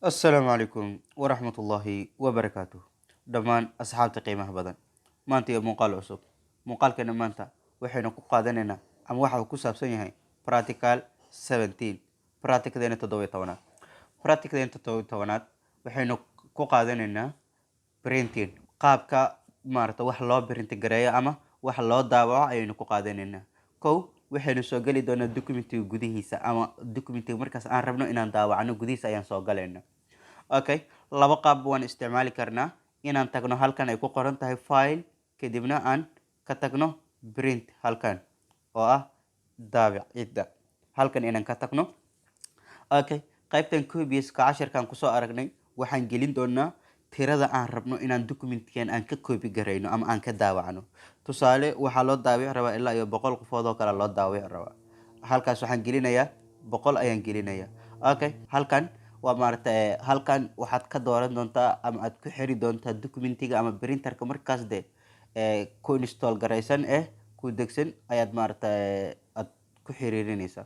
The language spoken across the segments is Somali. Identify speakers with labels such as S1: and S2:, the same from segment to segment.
S1: Assalaamu calaykum waraxmatullaahi wabarakaatuh. Dhammaan asxaabta qiimaha badan, maanta iyo muuqaal cusub. Muuqaalkeena maanta waxaynu ku qaadanaynaa ama waxa uu ku saabsan yahay practical 17, practicaldeena 17aad. Practicaldeena 17aad waxaynu ku qaadanaynaa printing, qaabka maarata wax loo print gareeyo ama wax loo daawaco ayaynu ku qaadanaynaa. Kow, waxaynu soo geli doonaa documentiga gudihiisa ama documentiga markaas aan rabno inaan daawacno gudihiisa ayaan soo galayna. Okay, laba qaab waan isticmaali karnaa: inaan tagno halkan ay ku qoran tahay File, kadibna aan ka tagno Print, halkan oo ah daabicidda, halkan inaan ka tagno. Okay, qaybtan copieska cashirkan kusoo aragnay, waxaan gelin doonaa tirada aan rabno inaan documentkan aan ka copy garayno ama aan ka daawacno. Tusaale, waxaa loo daawici rabaa ilaa iyo 100 qofood oo kale loo daawici rabaa. Halkaas waxaan gelinayaa 100 ayaan gelinayaa. Okay, halkan waa maarata, halkan waxaad ka dooran doontaa ama aad ku xiri doontaa documentiga ama printerka markaas de ku install garaysan, ku degsan ayaad maarata aad ku xiriirinaysaa.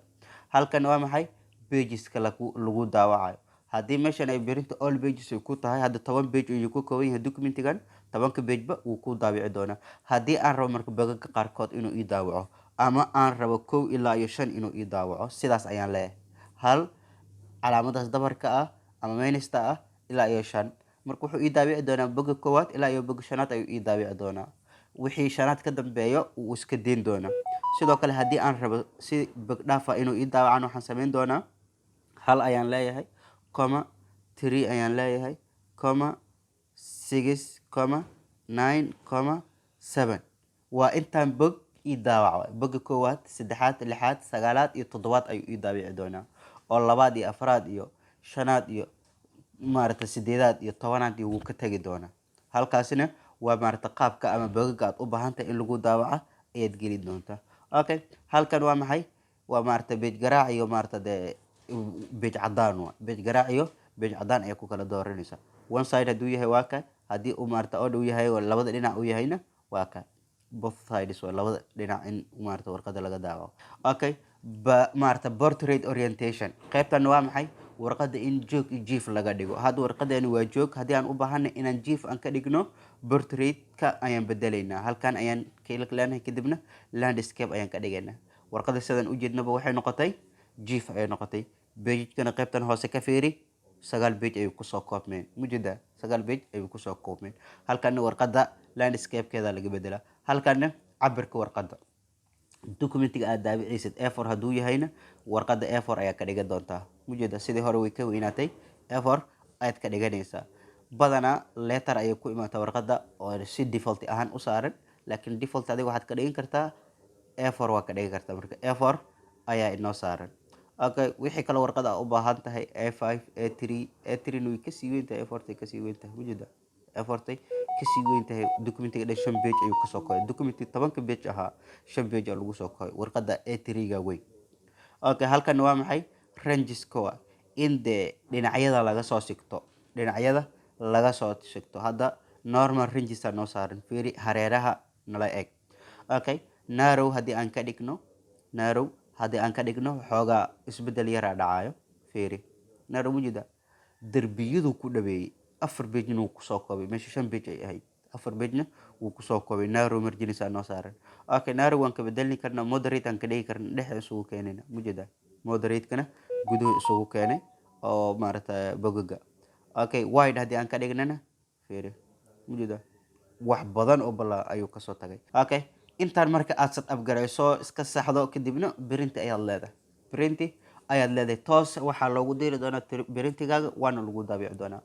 S1: Halkan waa maxay? Pageska lagu daawacayo. Haddii meeshan ay print all pages ay ku tahay, hadda 10 page ayuu ku kooban yahay documentigan, 10ka pageba wuu ku daawici doonaa. Haddii aan rabo marka bogaga qaarkood inuu ii daawaco ama aan rabo 1 ilaa iyo 5 inuu ii daawaco, sidaas ayaan leeyahay: hal, calaamadaas dabarka ah ama minusta ah, ilaa iyo shan. Marka wuxuu ii daawici doonaa boga koowaad ilaa iyo boga shanaad ayuu ii daawici doonaa. Wixii shanaad ka dambeeyo wuu iska deyn doonaa. Sidoo kale, haddii aan rabo si bog dhaafa inuu ii daawacan, waxaan sameyn doonaa: hal ayaan leeyahay, comma, three ayaan leeyahay, comma, six, comma, nine, comma, seven. Waa intaan bog ii daawac. Boga koowaad, saddexaad, lixaad, sagaalaad iyo toddobaad ayuu ii daawici doonaa, oo labaad iyo afraad iyo shanaad iyo maaragta sideedaad iyo 10aad iyo wuu ka tegi doonaa. Halkaasina waa maaragta qaabka ama bogaga aad u baahan tahay in lagu daawaco ayaad geli doontaa. Okay, halkan waa maxay? Waa maaragta page garaac iyo maaragta dee page cadaan. Waa page garaac iyo page cadaan ayaa ku kala dooranaysaa. One side hadduu yahay waa ka, haddii uu maaragta oo dhow yahay oo labada dhinac uu yahayna waa ka. Both sides waa labada dhinac in maaragta warqada laga daawaco. Okay, ba maaragta portrait orientation, qaybtan waa maxay? Warqada in joog iyo jiif laga dhigo. Hadda warqadeeni waa joog. Haddii aan u baahanay inaan jiif aan ka dhigno, portrait-ka ayaan bedelaynaa. Halkan ayaan click leenahay, kadibna landscape ayaan ka dhigaynaa. Warqada sidaan ujeednaba waxay noqotay jiif ayay noqotay. Pagekana qaybtan hoose ka fiiri, sagaal page ayuu kusoo koobmeen. Mujeedaa? Sagaal page ayuu kusoo koobmeen. Halkana warqada landscape-keeda laga bedelaa. Halkana cabirka warqada documentiga aad daabicaysid, A4 hadduu yahayna warqada A4 ayaa ka dhigan doontaa. Mujeeda, sidii hore way ka weynaatay, A4 ayaad ka dhiganaysaa. Badanaa letter ayay ku imaataa warqada oo si default ahaan u saaran, laakiin default adiga waxaad ka dhigan kartaa A4, waa ka dhigan kartaa. Marka A4 ayaa inoo saaran. Okay, wixii kale warqada aa u baahan tahay, A5, A3. A3 na way kasii weyn tahay, A4 tay kasii weyn tahay. Mujeeda, A4 tay kasii weyn tahay. Documentiga dhan shan page ayuu kasoo koray. Documenti 10ka page ahaa, shan page aa lagu soo koray warqada A3 ga weyn. Okay, halkan waa maxay? Rangeska waa in dee dhinacyada laga soo sigto, dhinacyada laga soo sigto. Hadda normal rangesa noo saaran. Fiiri, hareeraha nala eg. Okay, narrow haddii aan ka dhigno, narrow haddii aan ka dhigno, xoogaa isbedel yaraa dhacayo. Fiiri narrow, mujida derbiyadu ku dhaweeyey. Afar pagena wuu kusoo koobay meesha shan page ay ahayd, afar pagena wuu kusoo koobay. Narrow margins aa noo saaran. Okay, narrow waan ka bedelni karnaa, moderate aan ka dhigi karna, dhexe isugu keenayna. Mujida, moderate-kana guduhu isugu keenay oo maaragta bogaga. Okay, wide haddii aan ka dhignana, fiiri, mujida wax badan oo balla ayuu kasoo tagay. Okay, intaan marka aad set up garayso, iska saxdo, kadibna print ayaad leedahay, print ayaad leedahay. Toos waxaa loogu diri doonaa printigaaga, waana lagu daabici doonaa.